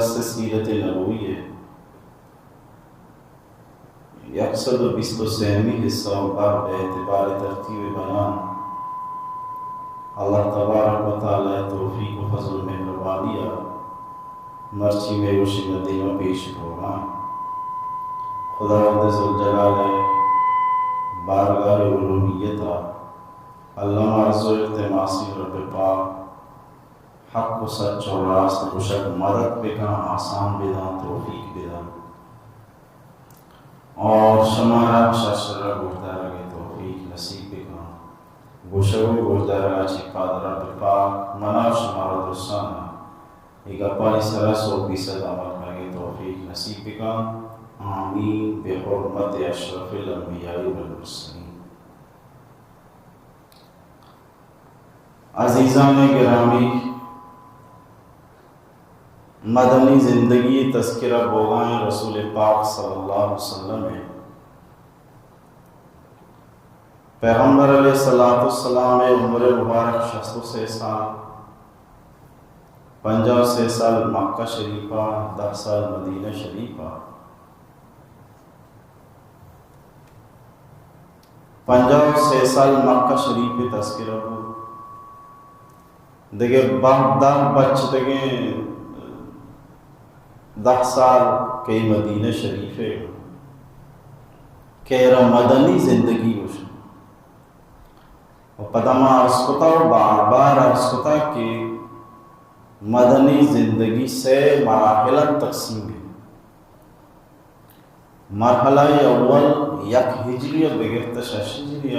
سیرت نبوی ءِ یک سد و بیست و سیمی حصہ و باب ءِ اعتبار ترتیب بیان، اللہ تبارک و تعالی ءِ توفیق و فضل و مہربانی ءَ مرچی مئے گوشگ ءِ دیما پیش بوگا اِنت۔ خداوند ذوالجلال ءِ بارگاہ الوہیت ءَ الم عرض و التماسی، رب پاک حق و سچ و راست گوشگ مدد بکن، آسان بدان، توفیق بدان۔ اور شمارا شر شرا گوشدارگ ءِ توفیق نصیب بکن۔ گوشگ و گوشدارگا چہ پد رب پاک منا و شمارا درستانا اے گپانی سرا سو فیصد عمل کنگ ءِ توفیق نصیب بکن۔ آمین، بحرمت اشرف الانبیاء والمرسلین۔ عزیزان گرامی، مدنی زندگی ءِ تذکرہ بوگا ایں رسول پاک صلی اللہ علیہ وسلم ءِ۔ پیغمبر علیہ الصلوۃ والسلام ءِ عمر مبارک شست و سے سال، پنجاہ و سے سال مکہ شریفہ، دہ سال مدینہ شریفہ۔ پنجاہ و سے سال مکہ شریف ءِ تذکرہ بوت۔ دگہ بہ-، دہ بچتگیں دہ سال کہ مدینہ شریف ءِ، کہ ایرا مدنی زندگی گوش اَنت۔ و پدا ما عرض کتا و بار بار عرض کتا کہ مدنی زندگی سے مراحل تقسیم ہے۔ مرحلہ اول یک ہجری بگرت شش ہجری،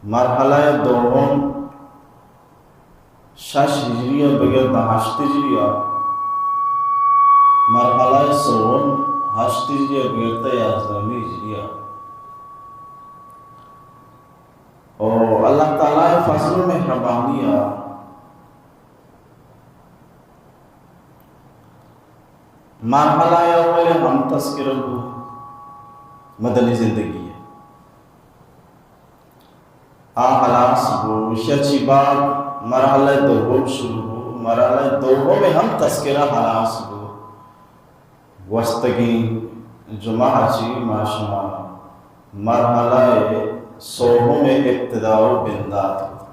مرحلہ دوم شش ہجری بگرت ہشت ہجری، مرحلہ سوم ہشت ہجری بگرت یازدہمی ہجری۔ او اللہ تعالی فضل و مہربانی مرحلہ اول ہم تذکرہ بو، مدنی زندگی ہے۔ آ خلاص بو، ایشی چی بعد مرحلہ دوم شروع بو۔ مرحلہ دوم ہم تذکرہ خلاص بو۔ گوستگیں جمعہ چی ما شما مرحلہ سوم ابتدا و بندات بو۔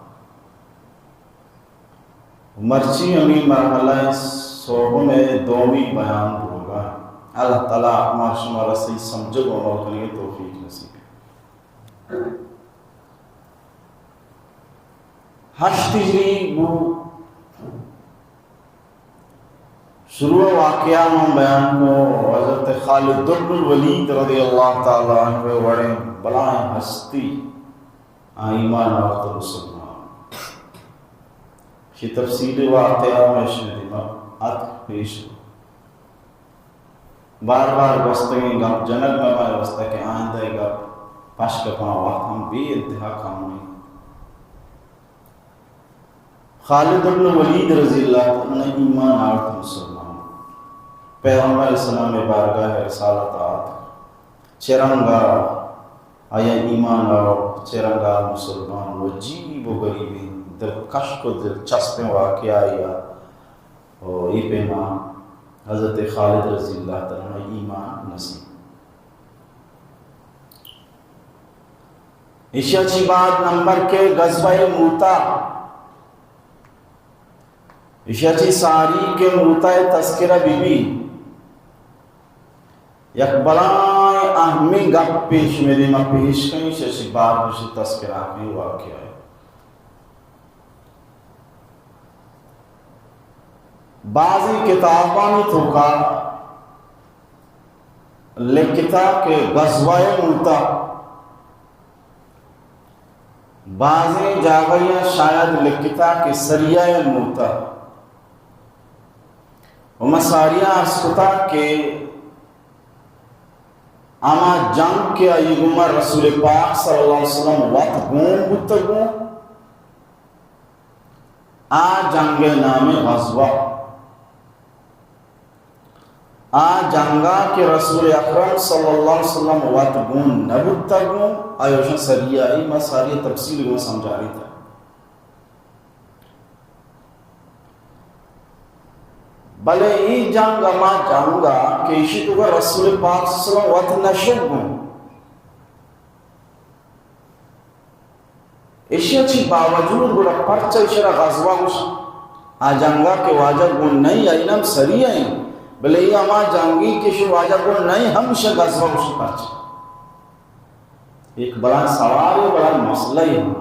مرچی ہمیں مرحلہ سوم دومی بیان بوگا۔ اللہ تعالی ما شما را صحیح سمجھگ و عمل کنگے توفیق نصیب۔ ہشت ہجری بو۔ شروع واقعہ من بیان کو، حضرت خالد بن الولید رضی اللہ تعالی عنہ وڑیں بلائیں ہستی، آ ایمان آورت مسلمان۔ یہ تفصیل واقعہ میں شما دیما ات پیش۔ بار بار گوستگیں گپ جنگ نہ بائے، واسطہ کہ آئندہ گپ پش کپاں وقت ہم بے انتہا کم ہے۔ خالد ابن ولید رضی اللہ تعالی عنہ ایمان آورت مسلمان۔ پیغمبر اسلام بارگاہ رسالت آت۔ چرنگا آیا ایمان آورت، چرنگا مسلمان و عجیب و غریبیں دلکشک و دلچسپیں واقعہ آیا۔ و اے پیما حضرت خالد رضی اللہ تعالی عنہ ایمان نصیب۔ ایشی چی بعد نمبر کے غزوہ موتا، ایشی چی ساری کے موتا تذکرہ بی بی۔ یک بلائیں اہمیں گپ پیش میرے ما پیش کنی، ایشی چی بعد ایشی تذکرہ کے واقعہ ہے۔ بعضی کتابانی توکا لکھتا کہ غزوہ موتا، بعضی جاگہیا شاید لکھتا کہ سریہ موتا۔ و ما ساریا عرض کتا کہ ہما جنگ کہ آئی گوما رسول پاک صلی اللہ علیہ وسلم وت گون بوتگوں، آ جنگ نام غزوہ۔ آ جنگا کہ رسول اکرم صلی اللہ علیہ وسلم وت گون نبوتگوں، آیا شان سریہ ای ما ساری تفصیل گون سمجھاری تا۔ بلے اے جنگ ہما جنگ ءَ کہ ایشی توکا رسول پاک صلی اللہ علیہ وسلم وت نہ شت گوں۔ ایشی ءَ چی باوجود گڑا پرچا ایشرا غزوہ گوشاں؟ آ جنگ ءَ کہ واجہ گون نہ ایں، آئی نام سریہ ایں، بلے اے ہما جنگی کہ ایشی واجہ گون نہ ایں، ہمیشہ غزوہ گوشاں۔ پرچا؟ ایک بلاہیں سوالے، بلاہیں مسئلہ ایں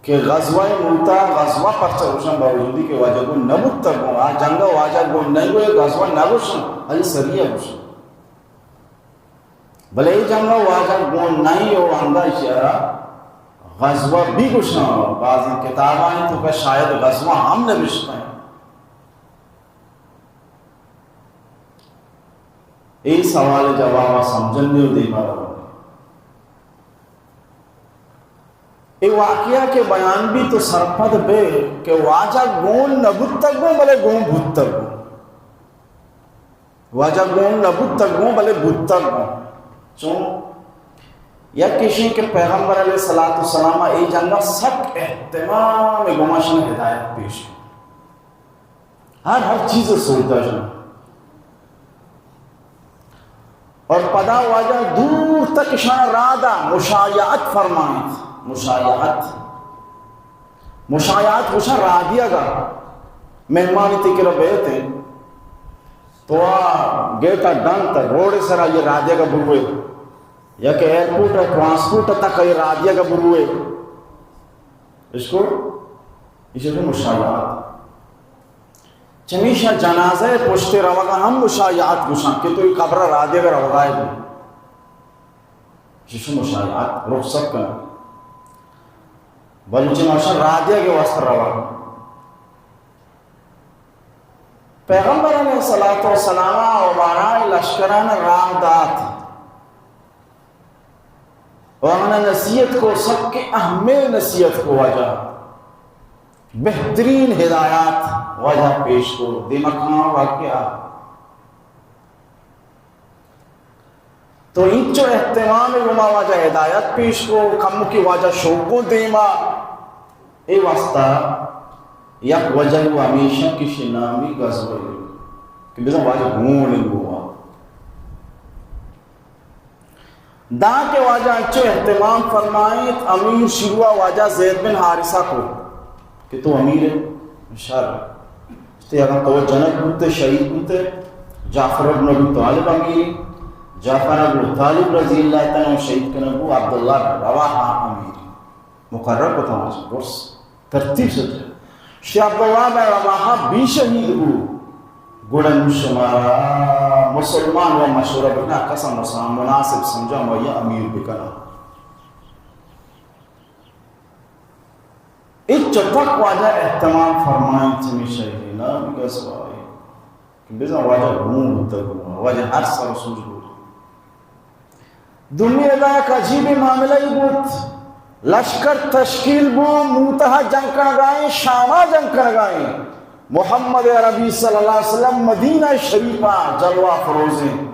کہ غزوہ موتہ غزوہ پرچا گوشاں، باوجودی کہ واجہ گون نہ بوتگ گوں، آ جنگ ءَ واجہ گون نہ ایں، گوں اے غزوہ نہ گوشاں، آئی سریہ گوشاں۔ بلے اے جنگ ءَ واجہ گون نہ ایں و انگا ایشی ءَ را غزوہ بھی گوشاں، بازیں کتابانی توکا شاید غزوہ ہم نبشتہ ایں۔ اے سوال ءِ جواب ءَ سمجھنے و دیما رونے۔ اے واقعہ کہ بیان بی تو سرپد بے کہ واجہ گون نہ بوتگ گوں، بلے گون بوتگ گوں۔ واجہ گون نہ بوتگ گوں، بلے بوتگ گوں۔ چون؟ یک ایشی کہ پیغمبر علیہ الصلوۃ والسلام ءَ اے جنگ ءَ سک اہتمام گوما شان ہدایت پیش کت۔ ہر، ہر چیز سوچتا شان۔ اور پدا واجہ دور تک شان رادا مشایعت فرمائیت۔ مشایعت۔ مشایعت گوشاں راہ دیگا، مہمانی تئی کرا بیت انت، تو آ گیٹ ءَ ڈنت، روڈ ءِ سرا آئی ءَ راہ دیگا بروئے، یا کہ ایئرپورٹ ءَ ٹرانسپورٹ ءَ تک آئی ءَ راہ دیگا بروئے، اشکو، ایشی ءَ مشایعت۔ چمیشا جنازہ ءِ پشت ءَ روگا ہم مشایعت گوشاں کہ تو اے قبر ءَ راہ دیگا روگا ئے بو۔ چشو مشایعت رخصت کنگ۔ بلوچی ماشاء راہ دیگ ءِ واسطہ روگ۔ پیغمبر علیہ الصلوۃ والسلام ءَ عمارہ ءِ لشکران راہ دات و آناں نصیحت کو، سک اہمیں نصیحت کو واجہ، بہترین ہدایات واجہ پیش کو۔ دیمکان واقعہ تو اینچو اہتمام ءِ گوما واجہ ہدایت پیش کو، کمکے واجہ شوق گوں دیما۔ اے واسطہ یک وجہ و ہمیشہ کہ شی نامی غزوہ کہ بزاں واجہ گون گوا۔ داں کہ واجہ انچو اہتمام فرمائیت، امیر شروع واجہ زید بن حارثہ کو کہ تو امیر شر تے اگاں تو جنگ بوتے، شہید بوتے، جعفر ابن ابی طالب امیر، جعفر ابن طالب رضی اللہ تعالی عنہ شہید کنگ بو، عبداللہ بن رواحہ امیر مقرر کتا۔ درست ترتیب سے شی عبداللہ بن رواحہ بھی شہید بو، گڑا نوں شمارا مسلمان و مشورہ بکنا، کسا مسلمان مناسب سمجھا ما یا امیر بکنا۔ اچ تک واجہ اہتمام فرمائیں چمیشہ نا بگس وارے کہ بزاں واجہ گون بوتگ، واجہ ہر سر و سوج بوت۔ دومی ادا یک عجیبیں معاملہ ای بوت، لشکر تشکیل بو، موتہا جنگ کنگائیں، شاما جنگ کنگائیں۔ محمد عربی صلی اللہ علیہ وسلم مدینہ شریفہ جلوہ فروزیں،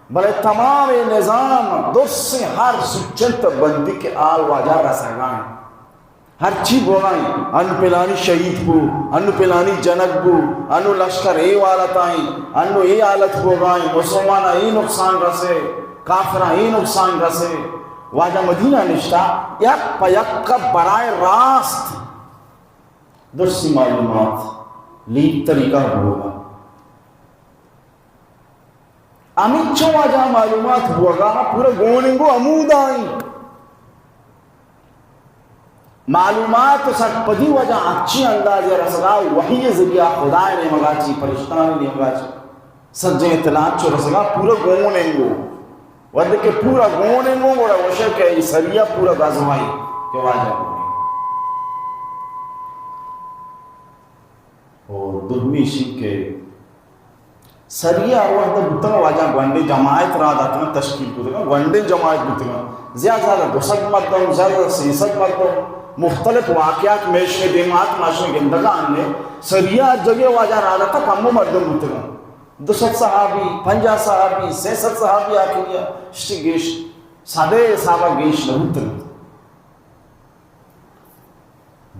بلے تمام نظام درسیں ہر سوچنت بندی کے آل واجہ رسگائیں۔ ہرچی بوگائیں، انو پلانی شہید بو، انو پلانی جنگ بو، انو لشکر اے حالت آئیں، انو اے حالت بوگائیں، مسلمان اے نقصان رسے، کافر اے نقصان رسے۔ واجہ مدینہ نشتا، یک پہ یک براہ راست درستی معلومات لیک طریقہ بوگا۔ ہمینچو واجہ معلومات بوگا پورا گوننگو ہمودائیں۔ معلومات و سرپدی واجہ اچی اندازے رسگا، وحی ذریعہ خدائے نیمگا چی، فرشتانی نیمگا چی، سجیں اطلاعات چو رسگا پورا گوننگو۔ وھدے کہ پورا گوننگو گڑا وشے کہ ای سریا پورا گزمائی کہ واجہ گوننگو۔ اور دومی شی کہ سریہ ہر وھد بوتگ، واجہ گونڈیں جماعت را داتگ، تشکیل کتگ، گونڈیں جماعت بوتگ، زیات زیات دو سد مردم، زیات زیات سیصد مردم، مختلف واقعات میش میں دیمات ماشن گندگان نے۔ سریہ ہر جگہ واجہ را داتگ، کمو مردم بوتگ، دو سد صحابی، پنجاہ صحابی، سیصد صحابی آخری اشتی گیش، سدے حسابا گیش نہ بوتگ۔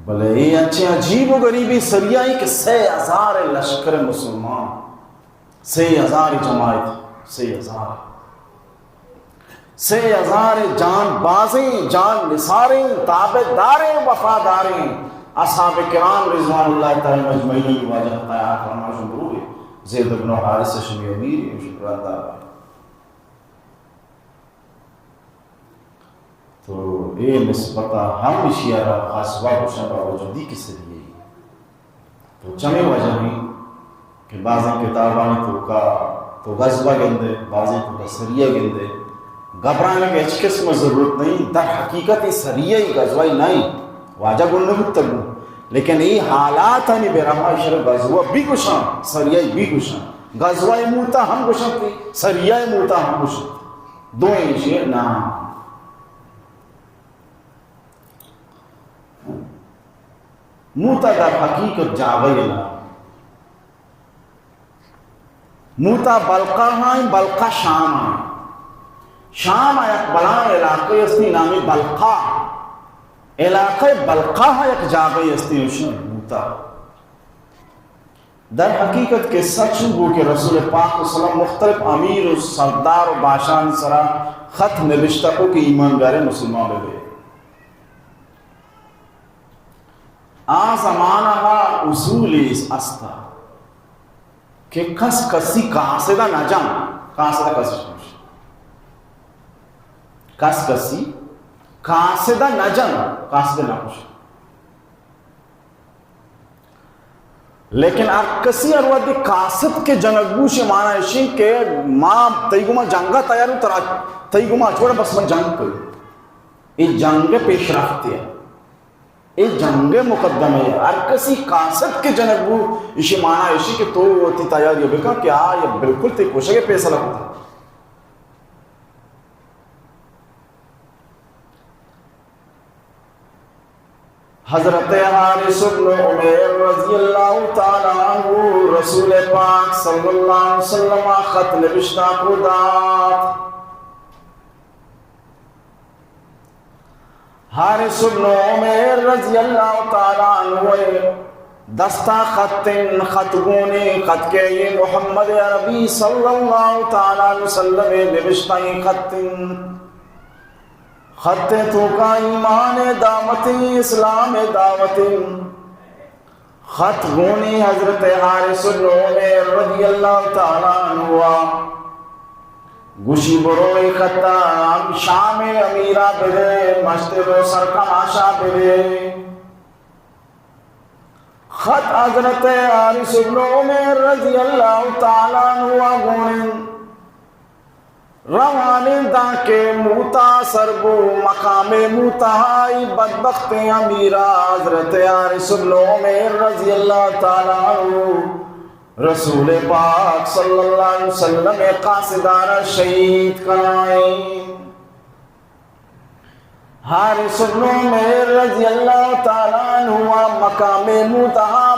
بلے اے انچیں عجیب و غریبیں سریائی کہ سے ہزار لشکر مسلمان، سے ہزار جماعت، سے ہزار، سے ہزار جان بازیں، جان نثاریں، تابعداریں، وفاداریں اصحاب کرام رضوان اللہ تعالی اجمعین واجہ تیار فرمائش بروے زید بن حارث شمی امیر شکران دار۔ تو اے نسبت ء ہم ایشی ء را غزوہ گوشن، باوجودی کہ سریہ ای۔ تو چمے وجہ ایں کہ بازیں کتابانی توکا تو غزوہ گندے، بازیں توکا سریہ گندے۔ گھبرانگ ء ہچ قسم ضرورت نہیں، در حقیقت اے سریہ ای غزوہ ای نہیں، واجہ گون نہ بوتگ۔ لیکن اے حالاتانی برہما ایشرا غزوہ بھی گوشاں، سریہ ای بھی گوشاں۔ غزوہ موتا ہم گوشنت، سریہ موتا ہم گوشنت۔ دوئیں ایشی نام۔ موتا در حقیقت جاگہ نہ۔ موتا بلقا ہاں، بلقا شام ہاں۔ شام ء یک بلاہیں علاقہ استی نامی بلقا۔ علاقہ بلقا ہاں یک جاگہ استی، اوشن موتا۔ در حقیقت قصہ چو بو کہ رسول پاک صلی اللہ علیہ وسلم مختلف امیر و سردار و بادشاہانی سرا خط نبشتہ کو کہ ایمان بیارے، مسلمان بے۔ آ زمانہ اصولی استا کہ کس کسی قاصدہ نہ جان، قاصدہ کس نہ کش۔ کس کسی قاصدہ نہ جان، قاصدہ نہ کش۔ لیکن ہر کسی ہر وقت قاصد کے جنگ بوش معنی اشی کہ ما تئی گما جنگا تیار ہوں، ترا تئی گما چھوڑا، بس من جنگ کروں۔ اے جنگ پیش رفتے ہیں، اے جنگ مقدمہ ہے۔ ہر کسی قاصد کے جنگ بو، اشی معنی اشی کہ تو وتی تیاری بکن کہ آ یا بالکل تے کوشش فیصلہ ہوتا۔ حضرت حارث بن عمیر رضی اللہ تعالی عنہ رسول پاک صلی اللہ علیہ وسلم خط نبشتہ کو دات۔ حارث بن عمیر رضی اللہ تعالی عنہ دستا خط، خط گونی خط کہ اے محمد عربی صلی اللہ تعالی علیہ وسلم نبشتہ خط۔ خط توکا ایمان دعوت، اسلام دعوت۔ خط گونی حضرت حارث بن عمیر رضی اللہ تعالی عنہ گوشی، برو اے خطا ہم شام امیرا بدے، مشتر و سرکماشا بدے۔ خط حضرت حارث بن عمیر رضی اللہ تعالی عنہ گونی روانیں دانکہ موتا سر بو، مقام موتا ہائی بدبختیں امیرا حضرت حارث بن عمیر رضی اللہ تعالی عنہ رسول پاک صلی اللہ علیہ وسلم قاصدارا شہید کنائیں۔ حارث بن عمیر رضی اللہ تعالی عنہ مقام موتا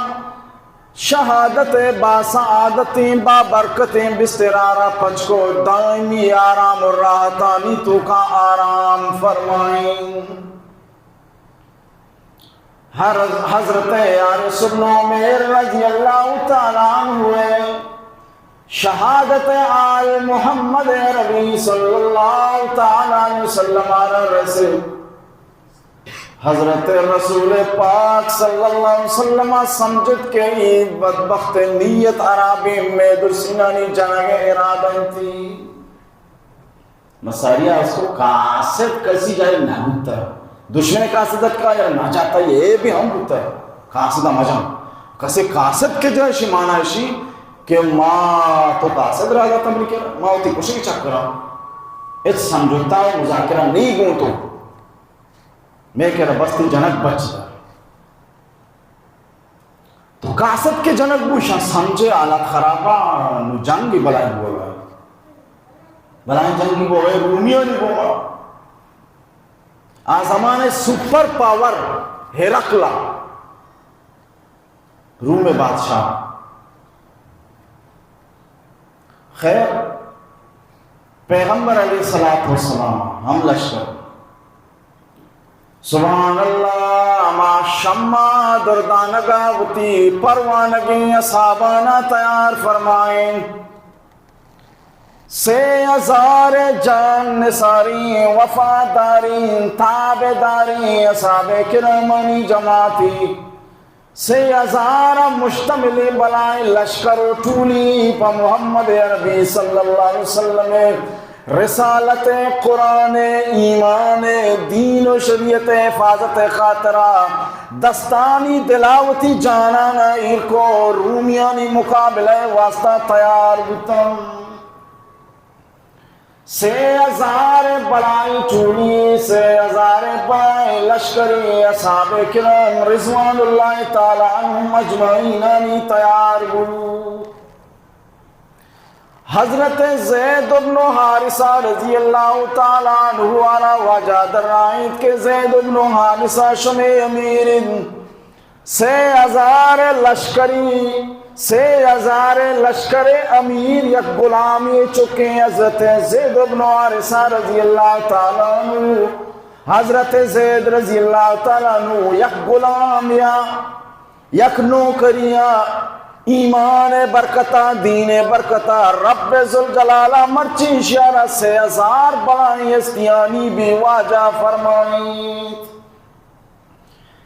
شہادت با سعادتیں با برکتیں بسترارا پچ کو، دائمی آرام و راحتانی توکا آرام فرمائیں۔ ہر حضرت حارث بن عمیر رضی اللہ تعالی عنہ شہادت آل محمد عربی صلی اللہ تعالی علیہ وسلم آرا رسے۔ حضرت رسول پاک صلی اللہ علیہ وسلم سمجھت کہ اے بدبخت نیت حرابیں، مئے درسینانی جنگ ارادہ انتی۔ مساری است و قاصد کسی جای نہ بوتا۔ دشمن قاصد ات کا یا نہ چاہتا، یہ بھی ہم بوتا۔ قاصد مجن۔ کسی قاصد کے جای شی مانا شی کہ ما تو قاصد را جاتا ملکے، ما وتی کشگ چکرا۔ اچ سمجھوتا و مذاکرہ نہیں گون تو۔ میں کہ بستی جنک بچ دا۔ تو قاصد کے جنک بوشاں سمجھے حالات خرابا، نو جنگ بلائیں بوگا۔ بلائیں جنگی بوگا، رومیانی بوگا۔ آ زمانے سپر پاور ہرقلا، روم بادشاہ۔ خیر، پیغمبر علیہ الصلوۃ والسلام ہم لشکر۔ سبحان اللہ، شمع دردانگا وتی پروانگیں اصحابانا تیار فرمائیں۔ سے ہزار جان نثاریں، وفاداریں، تابعداریں اصحاب کرامانی جماعتی، سے ہزار مشتملیں بلائیں لشکر و ٹولی پہ محمد عربی صلی اللہ علیہ وسلم رسالت، قرآن، ایمان، دین و شریعت حفاظت خاطرا دستانی دلاوتی جانانا ایر کو، رومیانی مقابلہ واسطہ تیار بوتن۔ سے ہزار بلائیں ٹولی، سے ہزار بلائیں لشکری اصحاب کرام رضوان اللہ تعالی عنہم اجمعینانی تیار بو۔ حضرت زید ابن حارثہ رضی اللہ تعالی عنہ آرا واجہ درائینت کہ زید ابن حارثہ شمے امیر انت۔ سے ہزار لشکری، سے ہزار لشکر امیر یک غلامی چکیں حضرت زید ابن حارثہ رضی اللہ تعالی عنہ، حضرت زید رضی اللہ تعالی عنہ یک غلام یا یک نوکریا ایمان برکتا، دین برکتا، رب ذوالجلالا مرچی شیارا سے ہزار بلائیں ہستیانی بی واجہ فرمائیت۔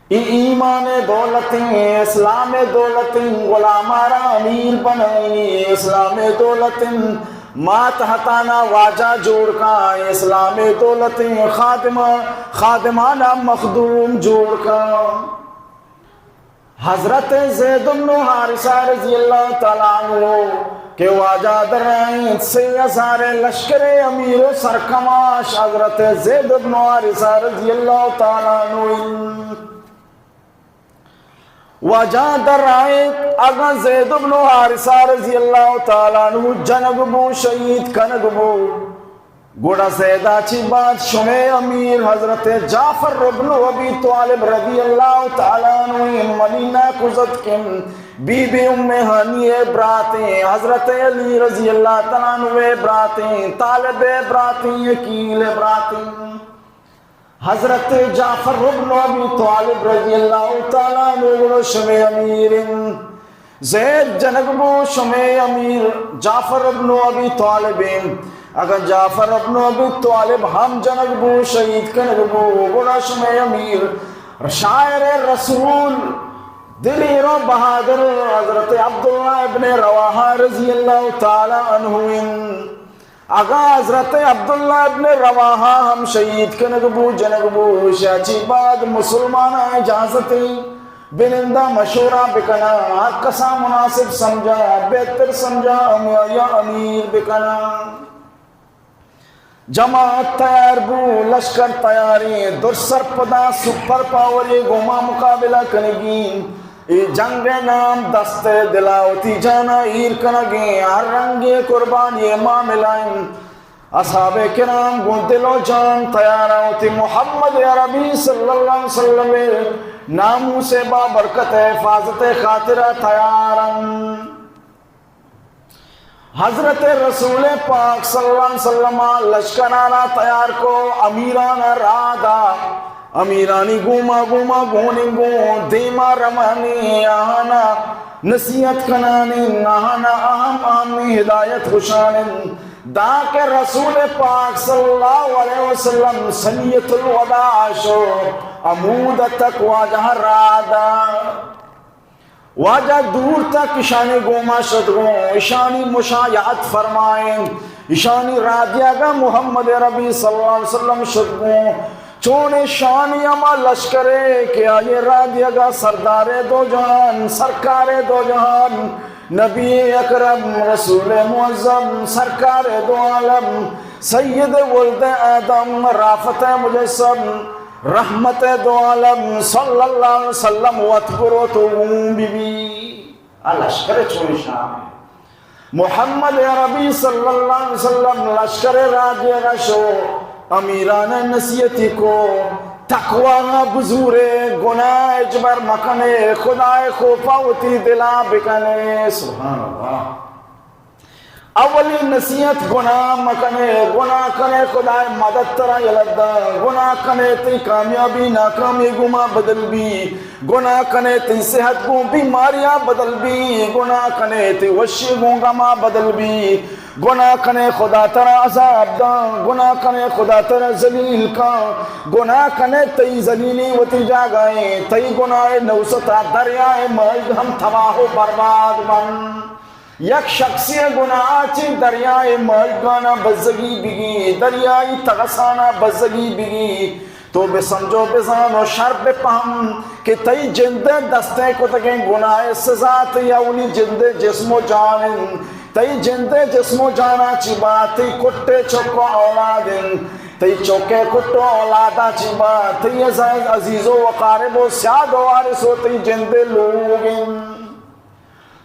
ای ایمان دولتیں، اسلام دولتیں، غلامارا امیر بنائیں، اسلام دولتیں، ماتحتانا واجہ جوڑ کن، اسلام دولتیں، خادم، خادمانا مخدوم جوڑ کن۔ حضرت زید بن حارثہ رضی اللہ تعالی عنہ کہ واجہ درائینت، سے ہزار لشکر امیر و سرکماش حضرت زید بن حارثہ رضی اللہ تعالی عنہ انت۔ واجہ درائینت، اگاں زید بن حارثہ رضی اللہ تعالی عنہ جنگ بو، شہید کنگ بو، گڑا زیدا چی بعد شمے امیر حضرت جعفر ابن ابی طالب رضی اللہ تعالی عنہ، منی ناکوزتکیں بی بی ام ہانی براتیں، حضرت علی رضی اللہ تعالی عنہ براتیں، طالب براتیں، عقیل براتیں۔ حضرت جعفر ابن ابی طالب رضی اللہ تعالی عنہ گڑا شمے امیر انت۔ زید جنگ بو، شمے امیر جعفر ابن ابی طالب انت۔ اگاں جعفر ابن ابی طالب ہم جنگ بو، شہید کنگ بو، گڑا شمے امیر شاعر رسول، دلیر و بہادر حضرت عبداللہ ابن رواحہ رضی اللہ تعالی عنہ انت۔ اگاں حضرت عبداللہ ابن رواحہ ہم شہید کنگ بو، جنگ بو، ایشی چی بعد مسلماناں اجازت انت بننداں مشورہ بکناں، ہر کسا مناسب سمجھاں، بہتر سمجھاں، ہمے آیا امیر بکناں۔ جماعت تیار بو، لشکر تیاریں، در سرپداں سپر پاورے گوما مقابلہ کنگی۔ اے جنگ ءِ نام دست ءِ دلا وتی جانا ایر کنگیں، ہر رنگیں قربانی ءِ معاملہ انت۔ اصحاب کرام گوں دل و جان تیاراں، وتی محمد عربی صلی اللہ علیہ وسلم ءِ ناموس ءِ بابرکت ءِ حفاظت ءِ خاطرا تیاراں۔ حضرت رسول پاک صلی اللہ علیہ وسلم لشکرانا تیار کو، امیرانا راہ دا، امیرانی گوما گوما گونیں گوں دیما روانی، آہانا نصیحت کنانی، آہانا اہم اہم ہدایت گشانی، دانکہ رسول پاک صلی اللہ علیہ وسلم ثنیۃ الوداع شو، ہمود تک واجہ راہ دا۔ واجہ دور تک اشانی گوما شتگوں، اشانی مشایعت فرمائیں، اشانی راہ دیگا محمد عربی صلی اللہ علیہ وسلم شتگوں۔ چون اشانی ہما لشکرے کہ آئی راہ دیگا سردار دو جہان، سرکار دو جہان، نبی اکرم، رسول معظم، سرکار دو عالم، سید ولد آدم، رافت مجسم، رحمت دو عالم صلی اللہ علیہ وسلم وت برو تو اوں بی بی۔ آ لشکر چون شان۔ محمد عربی صلی اللہ علیہ وسلم لشکر راہ دیگا شو، امیران نصیحتی کو، تقوی بزورے، گناہ اجبر مکنے، خدائے خوفا وتی دلا بکنے۔ سبحان اللہ۔ اولی نصیحت، گناہ مکنے، گناہ کنے خدائے مدد ترا یلہ دا، گناہ کنے تئی کامیابی ناکامی گوما بدل بی، گناہ کنے تئی صحت گوں بیماریا بدل بی، گناہ کنے تئی وشی گوں غما بدل بی، گناہ کنے خدا ترا عذاب دا، گناہ کنے خدا ترا ذلیل کا، گناہ کنے تئی ذلیلی وتی جاگہ ایں، تئی گناہ نوستا دریائے مرگ ہم تباہ و برباد بن۔ یک شخصی گناہ چی دریائے مرگانا بزگی بگی، دریائی تغسانا بزگی بگی، تو بہ سمجھ و بزان و شر بہ پہم کہ تئی جند دستیں کتگیں گناہ سزا تئی اولی جند جسم و جان انت۔ تئی جند جسم و جانا چی با تئی کٹے چک و اولاد انت۔ تئی چکے کٹ و اولادا چی با تئی عز-، عزیز و اقارب و سیاد و وارث و تئی جند لوگ انت۔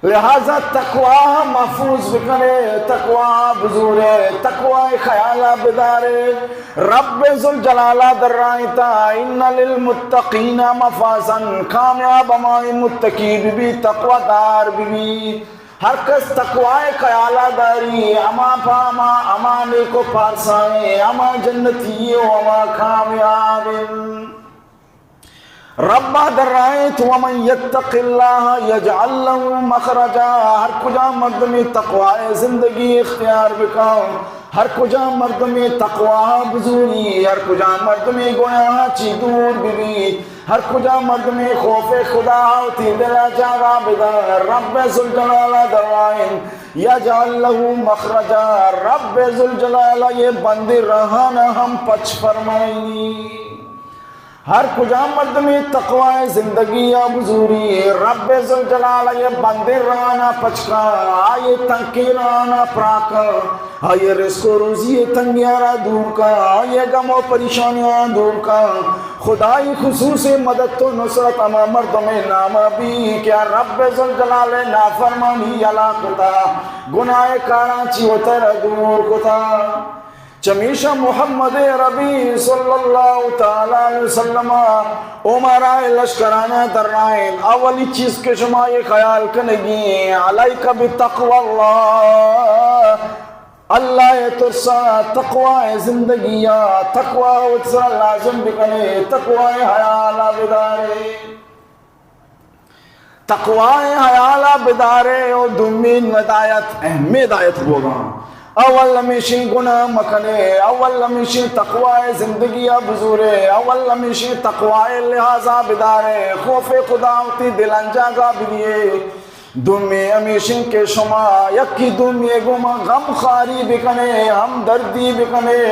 لہذا تقوی محفوظ بکنے، تقوی بزورے، تقوی خیالا بدارے۔ رب ذوالجلالا درائینتا، ان للمتقین مفازا، کامیاب ہمائی متقی ببی، تقوی دار ببی۔ ہر کس تقوی خیالا داری، ہما پہ ہما، ہما نیک و پارسائیں، ہما جنتی و ہما کامیاب انت۔ ربا درائینت، ومن یتق اللہ یجعل لہ مخرجا، ہر کجا مردمی تقوی زندگی اختیار بکن، ہر کجا مردمی تقوی بزوری، ہر کجا مردمی گناہ چی دور ببی، ہر کجا مردمی خوف خدا وتی دلا جاگہ بدن، رب ذوالجلال درائینت، یجعل لہ مخرجا، رب ذوالجلال یہ بندی راہانا ہم پچ فرمائینی۔ ہر کجام مردمے تقوی زندگی ء بزوری، رب ذوالجلال ء بندیں راہانا پچ کن، آئی تنکیں راہانا پراہ کن، آئی رزق و روزی تنگیاں را دور کن، آئی غم و پریشانیاں دور کن۔ خدائی خصوصی مدد و نصرت ہما مردمے ناما بی کہ آ رب ذوالجلال ء نافرمانی یلا کتا، گناہ کاراں چی وتر دور کتا۔ چمیشا محمد عربی صلی اللہ تعالی علیہ وسلم عمرہ لشکرانا درائین، اولی چیز کہ شما یہ خیال کنگی، علیک بتقوی اللہ، اللہ ترسا، تقوی زندگی، تقوی اتسا لازم بکنے، تقوی حیالا بدارے۔ تقوی حیالا بدارے و دومی ہدایت، اہمی ہدایت بوگا۔ اول ہمیشی گناہ مکنے، اول ہمیشی تقوی زندگی بزورے، اول ہمیشی تقوی لحاظا بدارے، خوف خدا وتی دلان جاگا بگیے۔ دومی ہمیشی کہ شما یکی دومی گوما غم خاری بکنے، ہمدردی بکنے،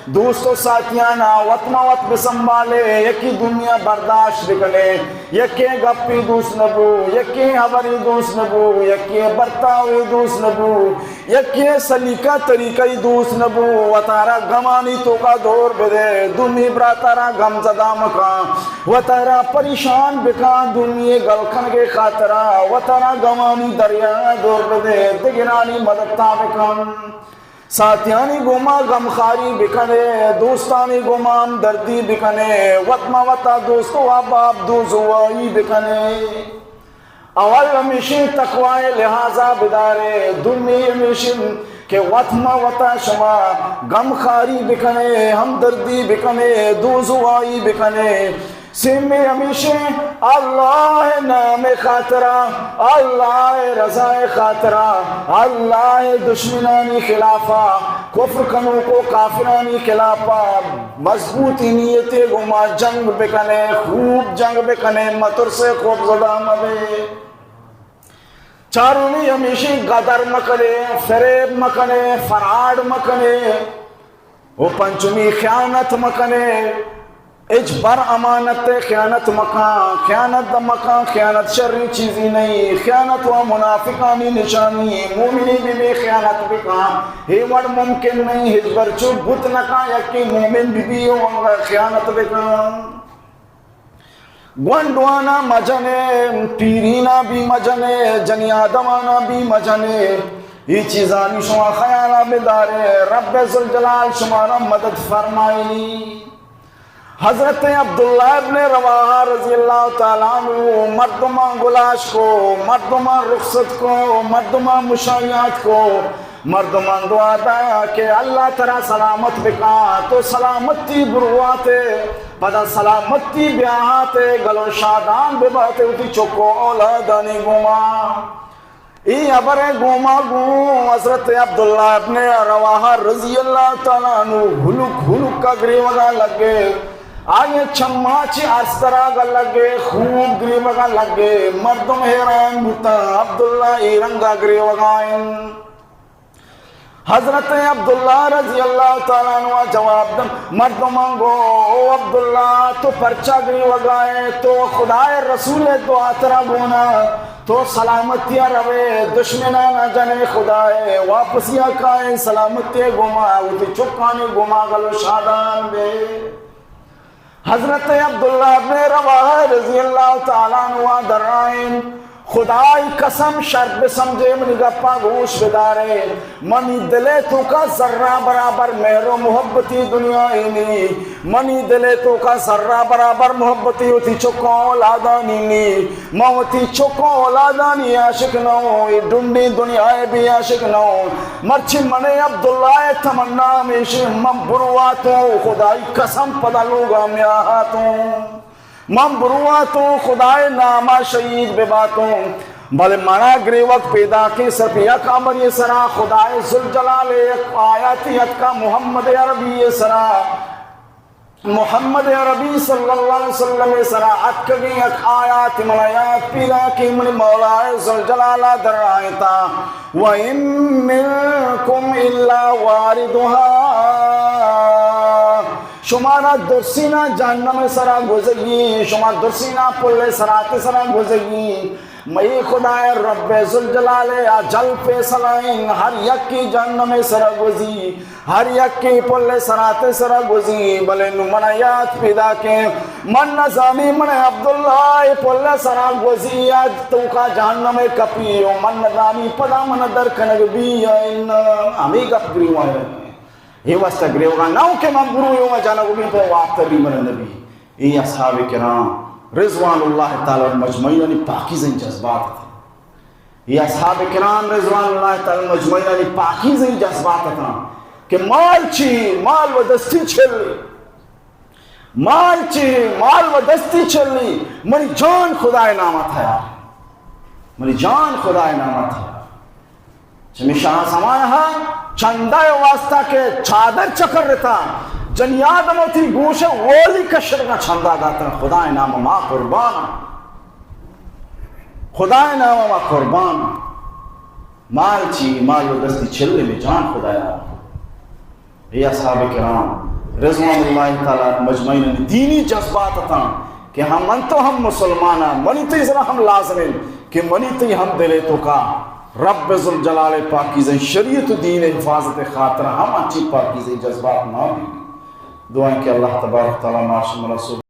دوست و ساتیانا وت ما وت بسنبھالے، یکی دومی ء برداشت بکنے، یکے گپی دوست نبو، یکے ہبری دوست نبو، یکے برتاوی دوست نبو، یکے سلیقہ طریقہ دوست نبو، وتارا غمانی توکا دور بدے، دومی براتارا غم زدہ مکن، وتارا پریشان بکن، دومی گل کنگے خاطرا وتارا غمانی دریا دور بدے، دگرانی مددتا بکن۔ ساتیانی گوما غمخواری بکنے، دوستانی گوما ہمدردی بکنے، وت ما وتا دوست و احباب دوزوائی بکنے۔ اول ہمیشی تقوی لحاظا بدارے، دومی ہمیشی کہ وت ما وتا شما غمخواری بکنے، ہمدردی بکنے، دوزوائی بکنے۔ سیمی ہمیشیں، اللہ نام خاطرا، اللہ رضا خاطرا، اللہ دشمنانی خلافا، کفر کنوک و کافرانی خلافا مضبوطی نیتے گوما جنگ بکنے، خوب جنگ بکنے، مترسے، خوف زدہ مبے۔ چارمی ہمیشی غدر مکنے، فریب مکنے، فراڈ مکنے۔ و پنچمی خیانت مکنے، ہچبر امانت ء خیانت مکن، خیانت دہ مکن، خیانت شریں چیزی نہیں، خیانت و منافقانی نشانی، مومنی بہ بے خیانت بکن، ہے وڑ ممکن نہیں، ہچبر چو بوت نکن، یکی مومن بہ بی و انگا خیانت بکن۔ گونڈوانا مجنے، پیرینا بھی مجنے، جنی آدمانا بھی مجنے۔ یہ چیزانی شما خیالا بدارے، رب ذوالجلال شمارا مدد فرمائنی۔ حضرت عبداللہ ابن رواحہ رضی اللہ تعالی عنہ مردمان گلاش کو، مردمان رخصت کو، مردمان مشایعت کو، مردمان دعا دا کہ اللہ ترا سلامت بکا، تو سلامتی برواتے، پدا سلامتی بیاہاتے، گل و شادان بباتے، وتی چک و اولادانی گوما۔ ای حبر گوما گوں حضرت عبداللہ ابن رواحہ رضی اللہ تعالی عنہ ہلک ہلک کا گریوگا لگے۔ آئی چما چی استراگا لگے، خوب گریوگا لگے۔ مردم حیران بوتا، عبداللہ ای رنگا گریوگا انت۔ حضرت عبداللہ رضی اللہ تعالی عنہ جواب دن، مردمان گو، او عبداللہ، تو پرچا گریوگا ئے؟ تو خدائے رسول دعا ترا گونا، تو سلامتیا روے، دشمنانا جنے، خدائے واپسیا کائے، سلامتی گوما، وتی چکانی گوما گل و شادان بے۔ حضرت عبداللہ ابن رواحہ رضی اللہ تعالی عنہ درائیں، خدائی قسم، شرط بسمجھے، منی گپا گوش بدارے، منی دلے توکا ذرہ برابر مہر و محبتی دنیا ای نی، منی دلے توکا ذرہ برابر محبتی وتی چکاں اولادانی نی۔ من وتی چک و اولادانی عاشق نہ اوں، اے ڈنڈیں دنیا ء بھی عاشق نہ اوں۔ مرچی من عبداللہ ء تمنا ہمیش انت، من برواتوں، خدائی قسم، پدا لوگا میاہاتوں۔ من برواتوں، خدائے ناما شہید بباتوں۔ بلے منا گریوگ پیداکیں صرف یک امرے سرا، خدائے ذوالجلال ء یک آیاتی اتکا محمد عربی ء سرا۔ محمد عربی صلی اللہ علیہ وسلم ء سرا اتکگیں یک آیات منا یات پیداکیں، منی مولا ذوالجلال ء درائینتا، وَإِن مِّنكُمْ إِلَّا وَارِدُهَا۔ شمارا درسینا جہنم ء سرا گوزگی، شما درسینا پل ء سرات ء سرا گوزگی۔ مئی خدائے رب ذوالجلال ء اجل فیصلہ انت، ہر یکے جہنم ء سرا گوزی، ہر یکے پل ء سرات ء سرا گوزی، بلے نوں منا یات پیداکیں، من نزانی من عبداللہ ء پل ء سرا گوزی یا توکا جہنم ء کپی، و من نزانی پدا من در کنگ بی یا اناں۔ ہمے گپ گریوان ء۔ اے واسطہ گریوگا نہ اوں کہ من برویوں و جنگ بی، پہ وقت بی من نبی۔ اے اصحاب کرام رضوان اللہ تعالی علیہم اجمعین انی پاکیزیں جذبات اتاں۔ اے اصحاب کرام رضوان اللہ تعالی علیہم اجمعین انی پاکیزیں جذبات اتاں کہ مال چی، مال و دستی چلی، مال چی، مال و دستی چلی، منی جان خدائے نام ء تیار، منی جان خدائے نام ء تیار۔ چمیشا آ زمانہ ء چندہ ء واسطہ کہ چادر چکرتا، جنی آدم وتی گوش ء اولی کشرگا چندہ داتن، خدائے نام ء ما قربان، خدائے نام ء ما قربان۔ مال چی؟ مال و دستی چل میں جان خدایا۔ اے اصحاب کرام رضوان اللہ تعالی علیہم اجمعین دینی جذبات اتاں کہ ہم من تو ہم مسلمان آں، منی تئی سرا ہم لازم انت کہ منی تئی ہم دلے توکا رب ذوالجلال پاکیزیں شریعت و دین حفاظت خاطر ہم انچی پاکیزیں جذبات ما بی۔ دعائیں کہ اللہ تبارک تعالی ما شمرا سو